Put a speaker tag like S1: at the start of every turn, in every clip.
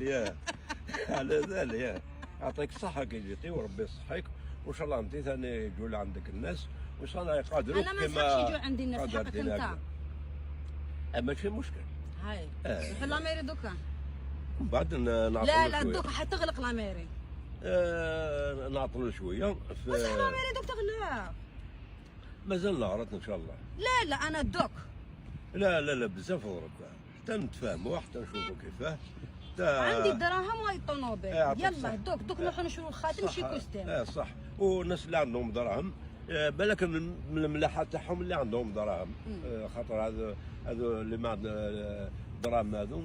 S1: يا على ذلك يا يعطيك الصحة كي جيتي وربي يصحيك، وان شاء الله انت ثاني يجوا عندك الناس، وان شاء الله يقادروك.
S2: انا ما نسحقش يجوا عندي الناس، حقك
S1: قدرتي
S2: انت.
S1: لك. ماشي مشكل.
S2: هاي.
S1: آه.
S2: نروح la mairie دوكا.
S1: من بعد نعطلوا
S2: لا لا،
S1: شوية.
S2: دوكا حتغلق la mairie.
S1: نعطلوا شوية في
S2: بصح la mairie دوك تغلق.
S1: مازال نهارات ان شاء الله.
S2: لا لا، انا دوك.
S1: لا لا لا، بزاف درك، حتى نتفاهموا، حتى نشوفوا كيفاه حتى
S2: عندي الدراهم وهاي الطوموبيل.
S1: يعطيك
S2: يلا.
S1: الصحة.
S2: دوك دوك نروحوا نشرو الخاتم، شي costume.
S1: اه صح، والناس اللي عندهم دراهم، بالك من الملاحة تاعهم اللي عندهم دراهم، خاطر هذا اللي ما عندنا دراهم هذو.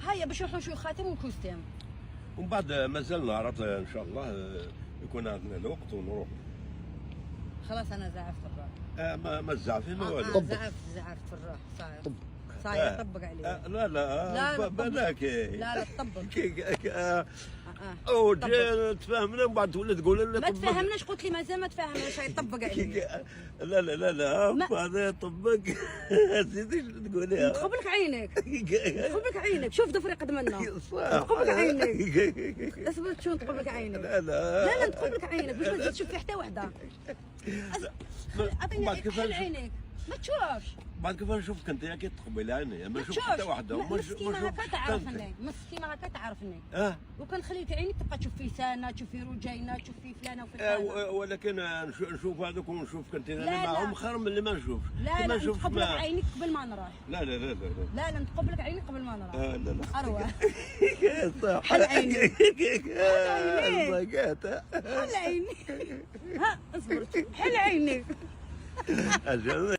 S2: هيا باش نروحوا نشرو خاتم و costume.
S1: ومن بعد مازال نهارات ان شاء الله، يكون عندنا الوقت ونروح.
S2: خلاص، انا زعفت الروح.
S1: ما تزعفي ما والو.
S2: زعفت، زعفت في الروح، صاير صاير. طبق عليه.
S1: لا لا.
S2: لا، لا،
S1: بالك.
S2: لا لا، طبق.
S1: او
S2: طبق.
S1: جي تفاهمنا ومن بعد تولي تقول لي
S2: ما
S1: طبق.
S2: تفهمناش، قلت لي مازال ما تفاهمناش، يطبق عليا.
S1: لا لا لا لا. هذا طبق، زيديش تقوليها.
S2: نتخب لك عينك، نتخب لك عينك، شوف ضفري قد منا. نتخب لك عينك، اصبر شو نتخب لك عينك.
S1: لا لا.
S2: لا لا، نتخب لك عينك باش ما تزيد تشوف في حتى وحده. اعطيني.
S1: بعد كيف
S2: حل عينيك، ما تشوفش.
S1: بعد كيف نشوفك انت كي تقبل عيني ما
S2: ما
S1: نشوف حتى
S2: تشوفش.
S1: واحده وما
S2: مسكينه.
S1: ما
S2: هكا
S1: نشوفش حتى
S2: تعرفني.
S1: انت.
S2: مسكينه هكا تعرفني.
S1: اه.
S2: وكان خليت عينيك تبقى تشوف في سنه، تشوف في رجينه، تشوف في فلانه وفي فلانه.
S1: ولكن نشوف هذوك ونشوفك انت
S2: لا، لا.
S1: معهم خير من اللي ما نشوفش.
S2: لا
S1: ما
S2: لا،
S1: نشوفش.
S2: نتقب لك
S1: ما
S2: عينيك قبل ما نروح.
S1: لا لا لا لا.
S2: لا لا، نتقب لك عينيك قبل ما نروح.
S1: لا لا.
S2: اروح.
S1: صح.
S2: حل عينيك. عينيك.
S1: عينيك.
S2: حل عينيك، ها اصبر، حل عينيك.
S1: أجل.